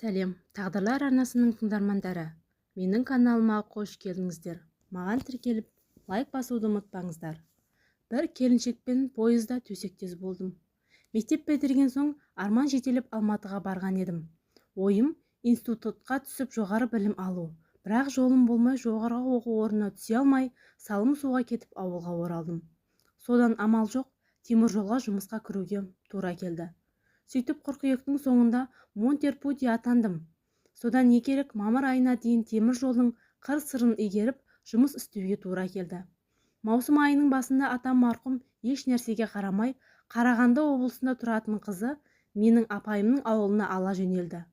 Сәлем, Тағдырлар арнасының тыңдармандары! Менің каналыма қош келдіңіздер! Маған тіркеліп, лайк басуды ұмытпаңыздар. Бір келіншекпен пойызда төсектес болдым. Мектеп бітірген соң арман жетелеп Алматыға барған едім. Ойым институтқа түсіп, жоғары білім алу. Бірақ жолым болмай, жоғарғы оқу орнына түсе алмай, салым суға кетіп, ауылға оралдым. Содан амал жоқ, теміржолға жұмысқа кіруге тура келді. Сөйтіп, қыркүйектің соңында монтер пути атандым. Содан не керек, мамыр айына дейін темір жолдың қыр-сырын игеріп, жұмыс істеуге тура келді. Маусым айының басында атам марқұм еш нәрсеге қарамай, Қарағанды облысында тұратын қызы, менің апайымның ауылына ала жөнелді.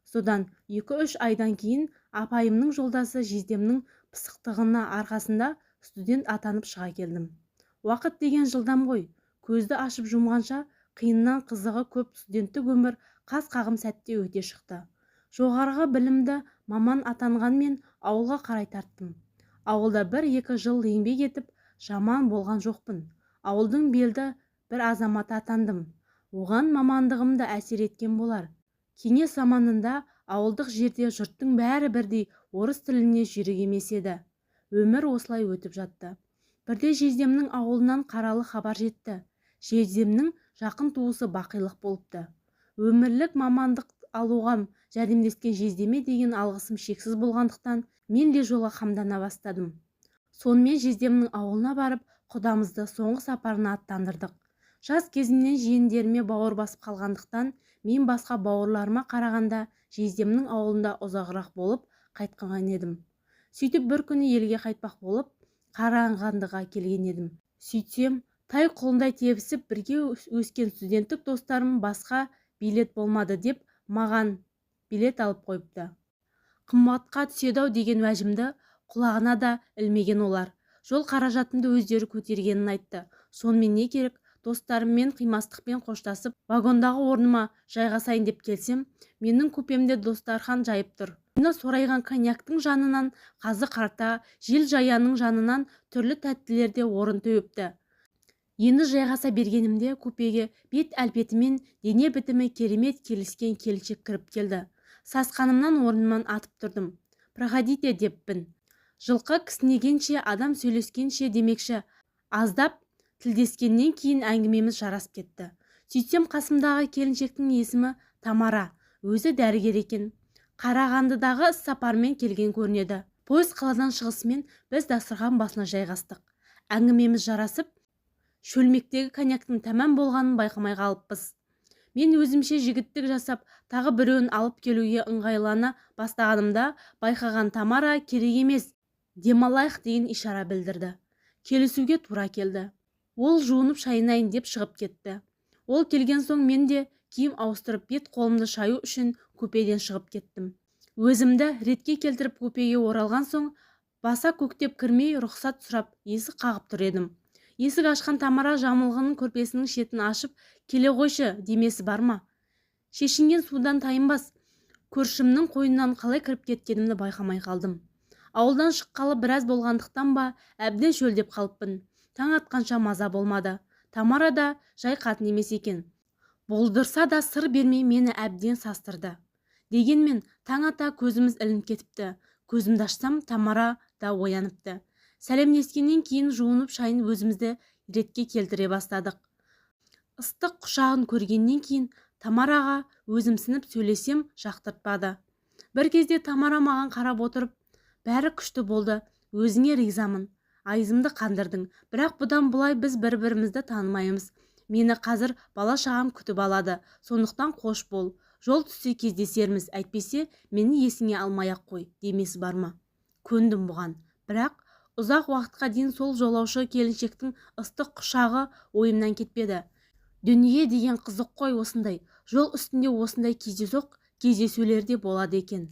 Содан 2-3 айдан кейін апайымның жолдасы жездемнің пысықтығына арқасында студент атанып шыға келдім. Уақыт деген жылдам ғой. Көзді ашып жұмғанша, қиыннан қызығы көп студенттік өмір қас қағым сәтте өте шықты. Жоғарғы білімді маман атанғанмен, ауылға қарай тарттым. Ауылда 1-2 жыл еңбек етіп, жаман болған жоқпын. Ауылдың белді бір азаматы атандым. Оған мамандығым да әсер еткен болар. Кеңес заманында ауылдық жерде жұрттың бәрі бірдей орыс тіліне жүйрік емес еді. Өмір осылай өтіп жатты. Бірде жездемнің ауылынан қаралы хабар жетті. Жездемнің жақын туысы бақилық болыпты. Өмірлік мамандық алуға жәрдемдескен жездеме деген алғысым шексіз болғандықтан, мен де жолға қамдана бастадым. Сонымен жездемнің ауылына барып, құдамызды соңғы сапарына аттандырдық. Жас кезімнен жиендеріме бауыр басып қалғандықтан, мен басқа бауырларыма қарағанда жездемнің ауылында ұзағырақ болып қайтқан едім. Сөйтіп, бір күні елге қайтпақ болып, Қарағандыға келген едім. Сөйтсем, тай құлындай тебісіп бірге өскен студенттік достарым басқа билет болмады деп, маған билет алып қойыпты. Қымбатқа түседі-ау деген уәжімді құлағына да ілмеген олар. Жол қаражатымды өздері көтергенін айтты. Сонымен не керек, достарыммен қимастықпен қоштасып, вагондағы орныма жайғасайын деп келсем, менің купемде достархан жайып тұр. Мойны сорайған коньяктың жанынан қазы-қарта, жел жаяның жанынан түрлі тәттілер де орын теуіпті. Енді жайғаса бергенімде купеге бет әлпетімен дене бітімі керемет келіскен келіншек кіріп келді. Сасқанымнан орнымнан атып тұрдым. «Проходите», – деппін. Жылқы кісінегенше, адам сөйлескенше демекші, аздап тілдескеннен кейін әңгімеміз жарасып кетті. Сөйтсем, қасымдағы келіншектің есімі Тамара, өзі дәрігер екен. Қарағандыдағы іссапармен келген көрінеді. Пойыз қаладан шығысымен біз дастархан басына жайғастық. Әңгімеміз жарасып, шөлмектегі коньяктың тәмам болғанын байқамай қалыппыз. Мен өзімше жігіттік жасап, тағы біреуін алып келуге ыңғайлана бастағанымда байқаған Тамара «керек емес, демалайық» деген ишара білдірді. Келісуге тура келді. Ол жуынып шайынайын деп шығып кетті. Ол келген соң мен де киім ауыстырып, бет қолымды шаю үшін купеден шығып кеттім. Өзімді ретке келтіріп, купеге оралған соң баса көктеп кірмей, рұқсат сұрап есік қағып тұр едім. Есік ашқан Тамара жамылғының көрпесінің шетін ашып, «келе қойшы» демесі бар ма? Шешінген судан тайынбас көршімнің қойнынан қалай кіріп кеткенімді байқамай қалдым. Ауылдан шыққалы біраз болғандықтан ба, әбден шөлдеп қалыппын. Таң атқанша маза болмады. Тамара да жай қатын емес екен. Болдырса да сыр бермей, мені әбден састырды. Дегенмен таң ата көзіміз ілініп кетіпті. Көзімді ашсам, Тамара да ояныпты. Сәлемдескеннен кейін жуынып, шайынып, өзімізді ретке келтіре бастадық. Ыстық құшағын көргеннен кейін Тамараға өзімсініп сөйлесем, жақтыртпады. Бір кезде Тамара маған қарап отырып: «Бәрі күшті болды, өзіңе ризамын, айызымды қандырдың. Бірақ бұдан былай біз бір-бірімізді танымаймыз. Мені қазір бала-шағам күтіп алады, сондықтан қош бол. Жол түссе кездесерміз, әйтпесе мені есіңе алмай-ақ қой», – демесі бар ма? Көндім бұған. Бірақ ұзақ уақытқа дейін сол жолаушы келіншектің ыстық құшағы ойымнан кетпеді. Дүние деген қызық қой, осындай жол үстінде осындай кездейсоқ кездесулер де болады екен.